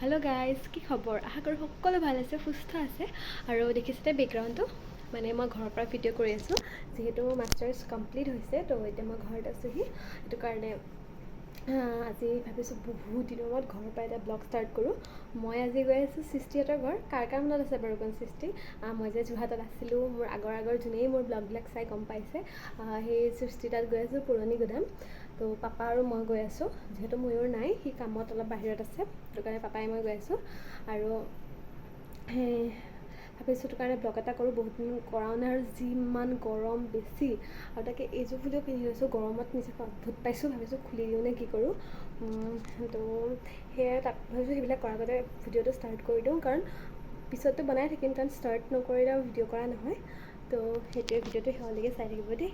Hello' guys, কি খবৰ? আশা কৰোঁ সকলো ভাল আছে, সুস্থ আছে। আৰু দেখিছে বেকগ্ৰাউণ্ডটো, মানে মই ঘৰৰ পৰা ভিডিঅ' কৰি আছোঁ। যিহেতু মোৰ মাষ্টাৰ্ছ কমপ্লিট হৈছে, তো এতিয়া মই ঘৰত আছোঁহি। সেইটো কাৰণে আজি ভাবিছোঁ বহুত দিনৰ মূৰত ঘৰৰ পৰা এটা ব্লগ ষ্টাৰ্ট কৰোঁ। মই আজি গৈ আছোঁ সৃষ্টিহঁতৰ ঘৰ। কাৰ কাৰ মনত আছে বাৰু কোন সৃষ্টি? মই যে যোৰহাটত আছিলোঁ, মোৰ আগৰ আগৰ যোনেই মোৰ ব্লগবিলাক চাই গম পাইছে। সেই সৃষ্টি তাত গৈ আছোঁ, পুৰণি গুদাম। তো পাপা আৰু মই গৈ আছোঁ, যিহেতু ময়ূৰ নাই, সি কামত অলপ বাহিৰত আছে, সেইটো কাৰণে পাপাই মই গৈ আছোঁ। আৰু সেই ভাবিছোঁ সেইটো কাৰণে ব্লগ এটা কৰোঁ, বহুত দিন কৰাও নাই। আৰু যিমান গৰম বেছি, আৰু তাকে এইযোৰ ফুলিও পিন্ধি লৈছোঁ, গৰমত নিজকে অদ্ভুত পাইছোঁ, ভাবিছোঁ খুলি দিওঁ নে কি কৰোঁ। তো সেয়াই তাত ভাবিছোঁ সেইবিলাক কৰাৰ আগতে ভিডিঅ'টো ষ্টাৰ্ট কৰি দিওঁ, কাৰণ পিছততো বনাই থাকিম, কাৰণ ষ্টাৰ্ট নকৰিলে আৰু ভিডিঅ' কৰা নহয়। তো সেইটোৱে, ভিডিঅ'টো শেষলৈকে চাই থাকিব দেই।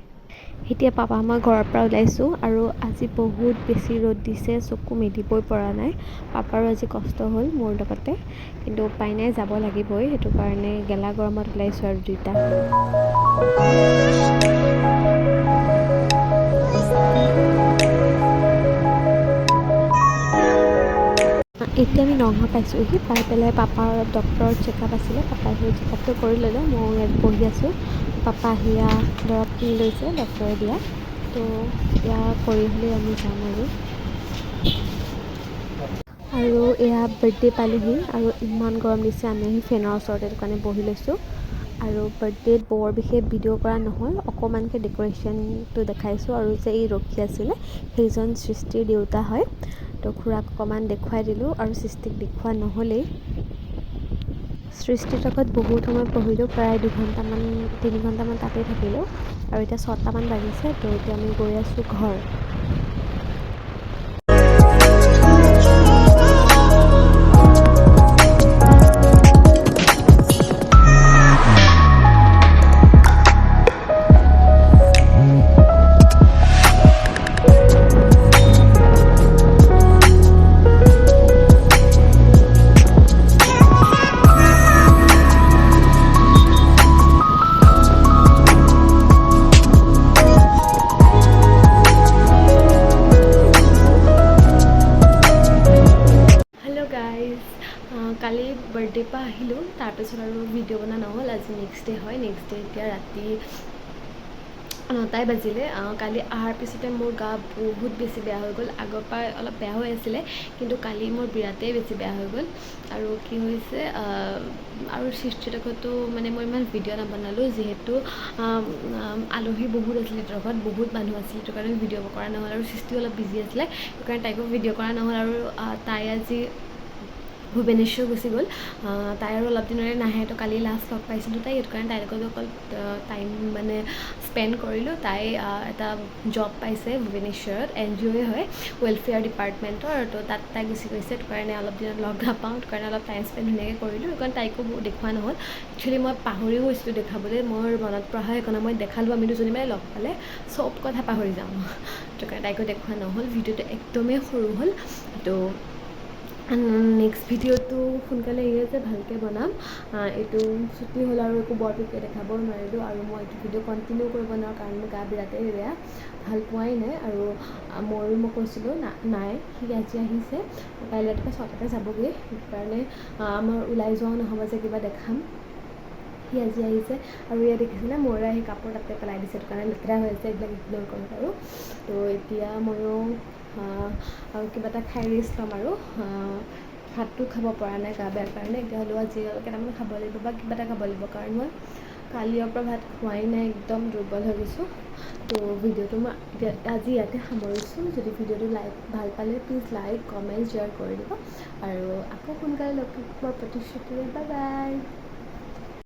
এতিয়া পাপা মই ঘৰৰ পৰা ওলাইছোঁ আৰু আজি বহুত বেছি ৰ'দ দিছে, চকু মেলিবই পৰা নাই। পাপাৰো আজি কষ্ট হ'ল মোৰ লগতে, কিন্তু উপায় নাই, যাব লাগিবই। সেইটো কাৰণে গেলা গৰমত ওলাইছোঁ আৰু দুইটা। এতিয়া আমি নগাঁও পাইছোঁহি। পাই পেলাই পাপাৰ অলপ ডক্টৰৰ চেকআপ আছিলে, পাপাই সেই চেকআপটো কৰি ল'লে। ময়ো ইয়াত বহি আছোঁ। পাপা সেয়া দৰৱ কিনি লৈছে ডক্টৰে দিয়া, তো এয়া কৰি হ'লেই আমি যাম আৰু। আৰু এয়া বাৰ্থডে পালোহি আৰু ইমান গৰম দিছে, আমি আহি ফেনৰ ওচৰতে সেইটো কাৰণে বহি লৈছোঁ। আৰু বাৰ্থডেত বৰ বিশেষ ভিডিঅ' কৰা নহ'ল, অকণমানকৈ ডেক'ৰেশ্যনটো দেখাইছোঁ। আৰু যে এই ৰখি আছিলে সেইজন সৃষ্টিৰ দেউতা হয়, তো খুৰাক অকণমান দেখুৱাই দিলোঁ আৰু সৃষ্টিক দেখুওৱা নহ'লেই। সৃষ্টিৰ লগত বহুত সময় পঢ়িলোঁ, প্ৰায় 2 ঘণ্টামান 3 ঘণ্টামান তাতেই থাকিলোঁ। আৰু এতিয়া 6টামান বাজিছে, তো এতিয়া আমি গৈ আছোঁ ঘৰ। হেল্ল' গাইজ, কালি বাৰ্থডে পৰা আহিলোঁ, তাৰপিছত আৰু ভিডিঅ' বনোৱা নহ'ল। আজি নেক্সট ডে হয়। নেক্সট ডে এতিয়া ৰাতি 9টাই বাজিলে। কালি অহাৰ পিছতে মোৰ গা বহুত বেছি বেয়া হৈ গ'ল। আগৰ পৰাই অলপ বেয়া হৈ আছিলে, কিন্তু কালি মোৰ বিৰাটেই বেছি বেয়া হৈ গ'ল। আৰু কি হৈছে, আৰু সৃষ্টিৰ লগতো মানে মই ইমান ভিডিঅ' নবনালোঁ, যিহেতু আলহী বহুত আছিলে, সিহঁতৰ ঘৰত বহুত মানুহ আছিলে, সেইটো কাৰণে ভিডিঅ' কৰা নহ'ল। আৰু সৃষ্টিও অলপ বিজি আছিলে, সেইটো কাৰণে তাইকো ভিডিঅ' কৰা নহ'ল। আৰু তাই আজি ভুৱনেশ্বৰ গুচি গ'ল। তাই আৰু অলপ দিনৰে নাহে, তো কালি লাষ্ট লগ পাইছিলোঁ তাইক, সেইটো কাৰণে তাইৰ লগত অকল টাইম মানে স্পেণ্ড কৰিলোঁ। তাই এটা জব পাইছে ভুৱনেশ্বৰত, এনজিঅ'য়ে হয়, ৱেলফেয়াৰ ডিপাৰ্টমেণ্টৰ, তো তাত তাই গুচি গৈছে। সেইটো কাৰণে অলপ দিনত লগ নাপাওঁ, সেইটো কাৰণে অলপ টাইম স্পেণ্ড ধুনীয়াকৈ কৰিলোঁ। সেইটো কাৰণে তাইকো দেখুওৱা নহ'ল। একচুৱেলি মই পাহৰিও গৈছিলোঁ দেখাবলৈ, মোৰ মনত পৰা হয় সেইকাৰণে মই দেখালোঁ। আমি দুজনী মানে লগ পালে চব কথা পাহৰি যাওঁ, সেইটো কাৰণে তাইকো দেখুওৱা নহ'ল। ভিডিঅ'টো একদমেই সৰু হ'ল। তো নেক্সট ভিডিঅ'টো সোনকালে আহি আছে, ভালকৈ বনাম। এইটো ছুটি হ'ল আৰু একো বৰ বিশেষ দেখাব নোৱাৰিলোঁ। আৰু মই এইটো ভিডিঅ' কণ্টিনিউ কৰিব নোৱাৰোঁ, কাৰণ মোৰ গা বিৰাটেই বেয়া, ভাল পোৱাই নাই। আৰু ময়ো মই কৈছিলোঁ নাই, সি আজি আহিছে, কাইলৈ ৰাতিপুৱা 6টাতে যাবগৈ। সেইটো কাৰণে আমাৰ ওলাই যোৱাও নহ'ব যে কিবা দেখাম। সি আজি আহিছে আৰু ইয়াত দেখিছেনে, ময়ূৰে আহি কাপোৰ তাতে পেলাই দিছে, সেইটো কাৰণে লেতেৰা হৈ আছে, এইবিলাক ইগন'ৰ কৰক। আৰু তো এতিয়া ময়ো আৰু কিবা এটা খাই ৰেষ্ট ল'ম। আৰু ভাতটো খাব পৰা নাই গা বেয়াৰ কাৰণে। এতিয়া হ'লেও আজি কেইটামান খাব লাগিব বা কিবা এটা খাব লাগিব, কাৰণ মই কালিৰ পৰা ভাত খোৱাই নাই, একদম দুৰ্বল হৈ গৈছোঁ। তো ভিডিঅ'টো মই এতিয়া আজি ইয়াতে সামৰিছোঁ। যদি ভিডিঅ'টো লাইক ভাল পালে প্লিজ লাইক, কমেণ্ট, শ্বেয়াৰ কৰি দিব। আৰু আকৌ সোনকালে লগ পোৱাৰ প্ৰতিশ্ৰুতিৰে, বাই বাই।